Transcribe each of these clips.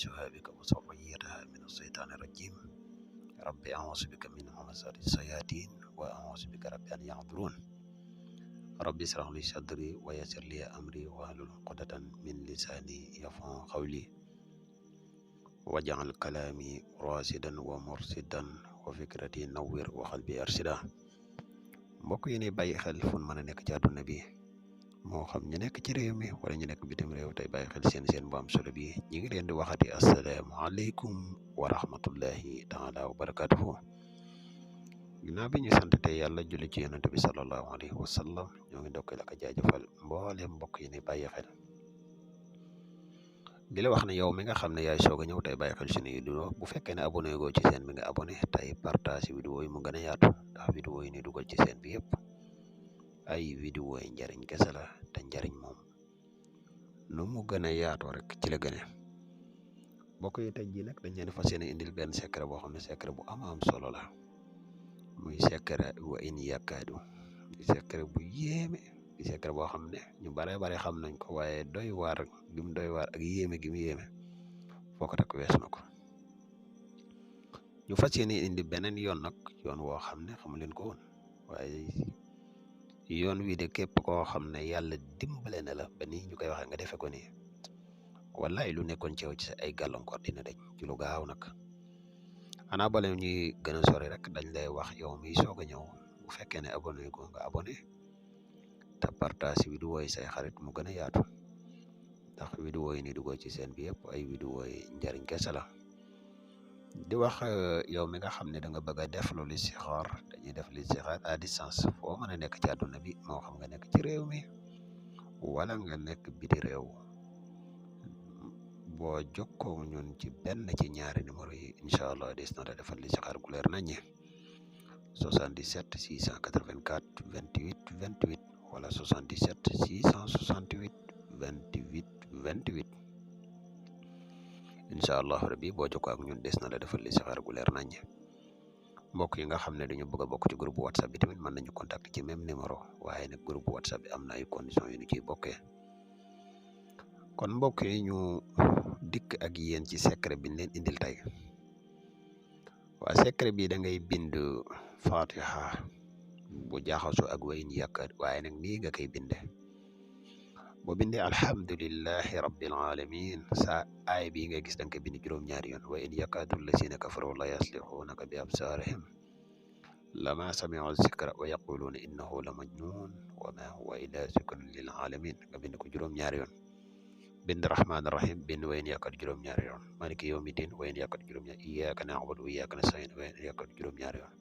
وأعيذها بك وذريتها من الشيطان الرجيم ربي أعوذ بك من همزات الشياطين وأعوذ بك رب أن يحضرون ربي اشرح لي صدري ويسر لي أمري واحلل عقدة من لساني يفقهوا قولي واجعل كلامي راشدا ومرشدا وفكرتي نوّر وقلبي أرشدا mbokk yi ne bàyyi xel fu mën a nekk ci àdduna bi moo xam ñu nekk ci réew mi wala ñu nekk bitim réew tey bàyyi xel seen bu am solo bi ñi ngi leen di waxati asalaamaaleykum wa rahmatullahi taala wa barakatuhu ginnaaw bi ñu sant tey yàlla julli ci yonent bi sallallahu alayhi wa sallam ñoo ngi ndokkeel ak a jaajëfal mboolem mbokk yi ne bàyyi xel di la wax ne yow mi nga xam ne yaay soog a ñëw tey bàyyi xel suñu vidéo bu fekkee ne abonné goo ci seen bi nga abonné tey partage vidéo yi mu gën a yaatu ndax vidéo yi ni dugal ci seen bi yëpp ay vidéo yi njariñ kese la te njariñ moom nu mu gën a yaatoo rek ci la gën a mbokk yi tey jii nag dañ leen fas yéene indil benn secret boo xam ne secret bu am solo la muy secret wa in yakaadu di secret bu yéeme di secret boo xam ne ñu bare xam nañ ko waaye doy waar gi mu doy waar ak yéeme gi mu yéeme foo ko takk wees na ko ñu fas yéene indi beneen yoon nag yoon woo xam ne xamu leen ko woon waaye yoon wi de képp koo xam ne yàlla dimbale na la ba nii ñu koy waxee nga defe ko nii wallaay lu nekkoon ci yow ci sa ay gàllankoor dina dañ ci lu gaaw nag xanaa bala ñuy gën a sori rek dañ lay wax yow mi soog a ñëw bu fekkee ne abonné ko nga abonné te partage vidéo yi say xarit mu gën a yaatu ndax vidéo yi ni duggoo ci seen bi yëpp ay vidéo yi njariñ kese la di wax yow mi nga xam ne da nga bëgg a def lu listixaar dañuy def listixaar à distance foo mën a nekk ci àdduna bi moo xam nga nekk ci réew mi wala nga nekk biti réew boo jokkoo ñun ci benn ci ñaari numéro yi incha allah des na la defal listixaar gu leer naññe 77 684 28 28 wala 77 668 28 28 incha allah rabbi boo jokkoo ak ñun des na la defal listixaar gu leer naññe mbokk yi nga xam ne dañu bëgg a bokk ci groupe whatsapp bi tamit mën nañu contacter ci même numéro waaye nag groupe whatsapp bi am na ay conditions yu ñu ciy bokkee kon mbokk yi ñu dikk ak yéen ci secret bi ñu leen indil tey waa secret bi da ngay bind fatiha bu jaaxasoo ak wa in yakaadu waaye nag nii nga koy binde boo bindee alhamdulillahi rabbil alamin sa aay bi nga gis da nga koy bind juróom-ñaari yoon wa in yakaadu lasina kafaru la yaslixuunaka bi absaarihim lama samiu zikra wa yaquluuna innahu la majnun wa ma huwa illa zikrun lil alamin nga bind ko juróom-ñaari yoon bind rahmaan rahim bind wa in yakaadu juróom-ñaari yoon maliki yawmi din wa in yakaadu juróom-ñaari iyyaka na'budu wa iyyaka nasta'iin wa in yakaadu juróom-ñaari yoon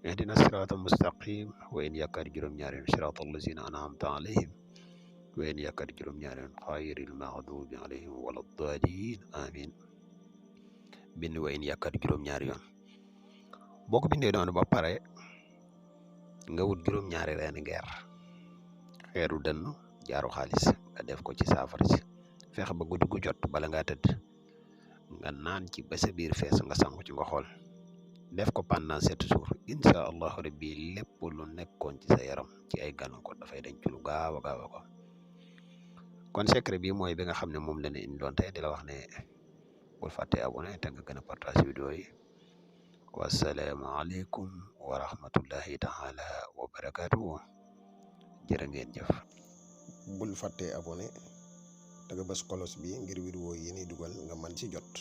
ihdina siraatal mustaqim wa in yakaadu juróom-ñaari yoon siraatal lazina an'amta alayhim wa in yakaadu juróom-ñaari yoon xayril maxduubi alayhim wala daalliin amin bind wa in yakaadu juróom-ñaari yoon boo ko bindee noonu ba pare nga wut juróom-ñaari reeni ngeer xeeru dënn jaaru xaalis nga def ko ci saafara si fexe ba guddi gu jot bala ngaa tëdd nga naan ci ba sa biir fees nga sangu ci nga xool def ko pendant 7 jours incha allahu rabbi lépp lu nekkoon ci sa yaram ci ay gàllankoor dafay dañ ci lu gaaw a gaaw a ko kon secret bi mooy bi nga xam ne moom la ñu indiloon tey di la wax ne bul fàtte abonné te nga gën a partage vidéo yi wasalaamaaleykum wa rahmatullahi taala wa barakatuhu jërë ngeen jëf bul fàtte abonné te nga bës kolos bi ngir vidéo yi ni dugal nga mën ci jot